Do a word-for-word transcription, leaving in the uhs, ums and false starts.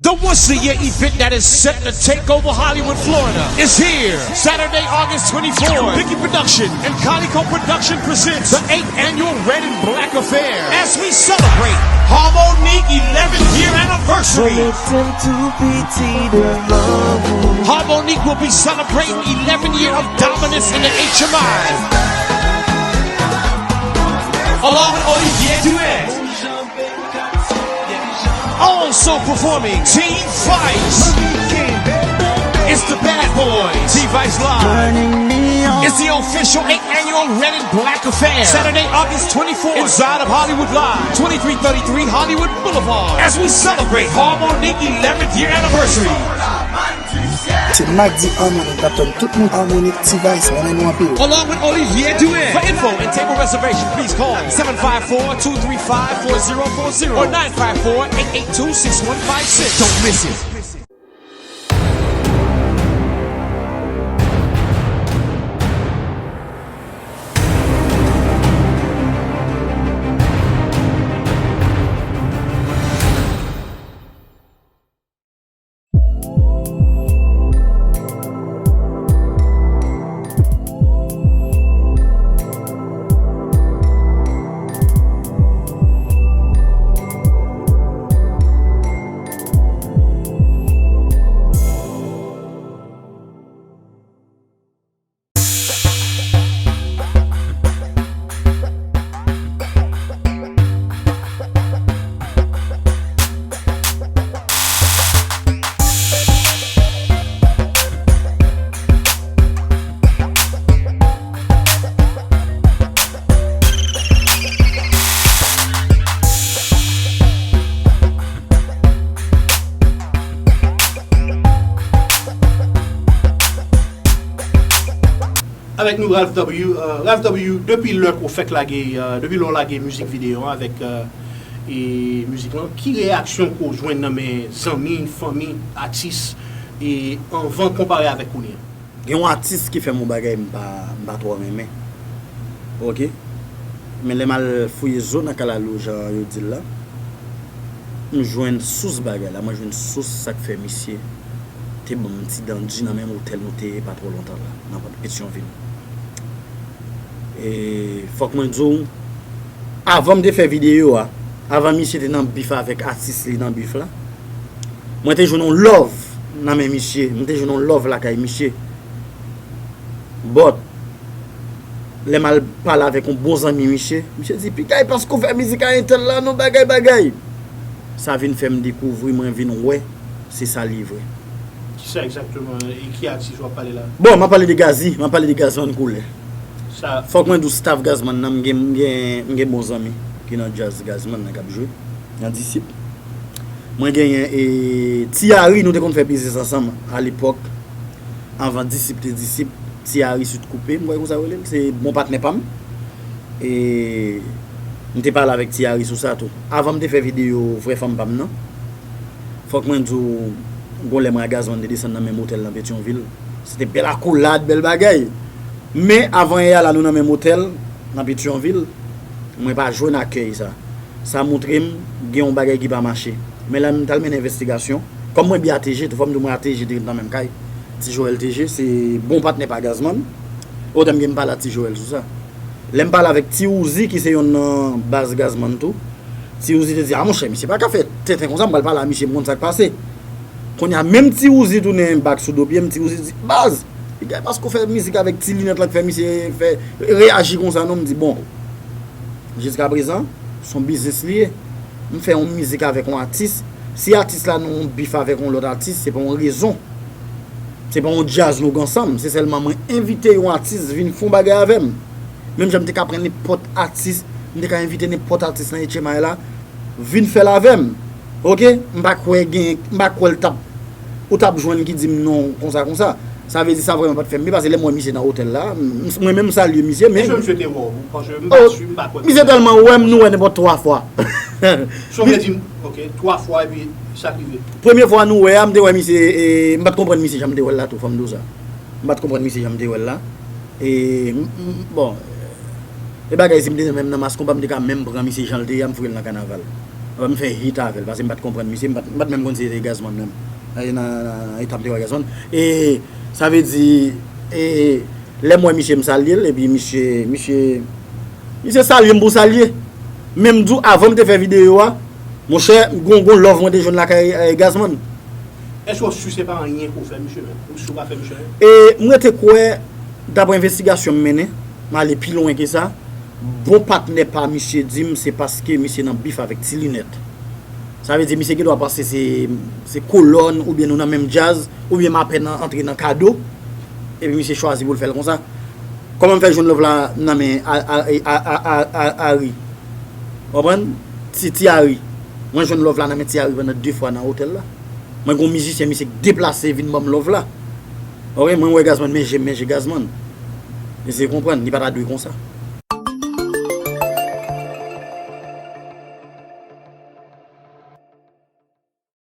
The once a year event that is set to take over Hollywood, Florida is here. Saturday, August twenty-fourth. Vicky Production and Calico Production presents the eighth annual Red and Black Affair as we celebrate Harmonique eleventh year anniversary. Harmonique will be celebrating eleven year of dominance in the H M I, along with Olivier Duet. Also performing, T Vice. It's the Bad Boys, T Vice Live. It's the official eighth annual Red and Black Affair. Saturday, August twenty-fourth, inside of Hollywood Live, twenty-three thirty-three Hollywood Boulevard, as we celebrate Harmonique eleventh year anniversary. Se madi Harmonique, n ap tann tout moun. Harmonique, T-Vice, renmen nou anpil. Along with Olivier Duet. For info and table reservation, please call seven five four, two three five, four zero four zero or nine five four, eight eight two, six one five six. Don't miss it. Avèk nou, Ralph W. Euh, Ralph W, depi lè ke w fèk lage, euh, depi lè w lage mizik videyo an avèk, euh, e mizik lan, ki reyaksyon ke w jwenn nan men zanmi, fanmi, atis, e anvan konpare avèk kounye a? Gen yon atis ki fè m yon bagay m pa, m pa twò renmen. Oke? Men lè m al fouye zo nan kalalou, jan yo di l la, m jwenn sous bagay la, mwen jwenn sous sa k fè misye te ban m ti dandi nan menm otèl nou te ye pa twò lontan la, nan Petyonvil. E fòk mwen di w, avan m te fè videyo a, avan misye te nan bif avèk atis li nan bif la, mwen te jwenn yon love nan men misye, mwen te jwenn yon love lakay misye. But, lè m al pale avèk yon bon zanmi misye, misye di, "Pigay, paske w fè mizik a entèl la, non, bagay, bagay." Sa vin fè m dekouvri, mwen vin wè, se sa l ye vre. Kisa egzakteman, e ki atis w ap pale la? Bon, m ap pale de Gazzy, m ap pale de Gazman Koulè. Sa. Fòk mwen di w staff Gazman nan, m gen, m gen, m gen bon zanmi ki nan djaz Gazman nan k ap jwe, nan Disip. Mwen genyen, e, Ti Ari, nou te konn fè biznis ansanm alepòk. Anvan Disip te Disip, Ti Ari Sweet Coupé, m kwè konsa yo rele l, se bon patnè pa m. E m te pale avèk Ti Ari sou sa tou. Avan m te fè videyo vrè fanm pa m nan, fòk mwen di w, gon lè mwen ak Gazman te desann nan menm otèl nan Petyonvil. Se te bèl akolad, bèl bagay. Men avan yè a la, nou nan menm otèl nan Petyonvil, mwen pa jwenn akèy sa. Sa montre m gen yon bagay ki pa mache. Men lè m t al mennen envestigasyon, kòm mwen byen a T G tou, fò m di w mwen a T G te ret nan menm kay. Ti Joel T G, se bon patnè pa Gazman. Otè m gen m pale a Ti Joel sou sa. Lè m pale avèk Ti Uzi, ki se yonn nan baz Gazman tou, Ti Uzi te di, "A monchè, misye pa ka fè tenten konsa, m pral pale a misye, m konn sa k pase." Kounye a, menm Ti Uzi tounen bak sou do pye m, Ti Uzi di, "Baz, pigay paske w fè mizik avèk ti linèt lan k fè misye fè reyaji konsa non." M di, "Bon, jiskaprezan, se yon biznis li ye. M fè yon mizik avèk yon atis. Si atis la nan yon bif avèk yon lòt atis, se pa yon rezon. Se pa yon djaz nou gen ansanm. Se sèlman mwen envite yon atis vin fè yon bagay avè m. Menm jan m te ka pran nenpòt atis, m te ka envite nenpòt atis nan H M I la, vin fè l avè m. Oke? M pa kwè gen, m pa kwè l t ap, ou t ap jwenn ki di m non konsa, konsa. Sa vle di sa vrèman pa t fè m byen, paske lè m wè misye nan otèl la, m, mwen menm m salye misye, men. Èske misye te wè w? Paske m pa si, m pa kwè. Misye tèlman wè m, nou wè nenpòt twa fwa. So vle di, oke, twa fwa epi sa k rive? Premye fwa nou wè a, m te wè misye, e, m pa t konprann misye jan m te wè l la tou, fò m di w sa. M pa t konprann misye jan m te wè l la. E, m, m, bon, e bagay si m te menm nan mas konpa, m te ka menm pran misye jan l te ye a, m foure l nan kanaval. Anben, m fè hit avè l, paske m pa t konprann misye, m pa t, m pa t menm konn si se te Gazman menm. E nan, nan eta m te wè Gazman. E sa vle di, e, lè m wè misye, m salye l, epi misye, misye, misye salye m pou salye. Men m di w, avan m te fè videyo a, monchè, gon, gon love mwen te jwenn lakay, e, Gazman. Èske w si se pa anyen ke w fè misye menm? Ou si w pa fè misye anyen? E m rete kwè, daprè envestigasyon m mennen, m ale pi lwen ke sa, bon patnè pa misye di m se paske misye nan bif avèk Ti Linèt. Sa vle di misye gendwa panse se, se kolòn oubyen nou nan menm djaz, oubyen m apèn antre nan kado, epi misye chwazi pou l fè l konsa. Kòman m fè jwenn love la nan men a, a, a, a, a, a, Ari? Konprann? Ti, Ti Ari. Mwen jwenn love la nan men Ti Ari pandan de fwa nan otèl la. Mwen gon mizisyen, misye k deplase vin ban m love la. Ok, mwen wè Gazman, men je m, men je Gazman. Eseye konprann, li pa ta dwe konsa.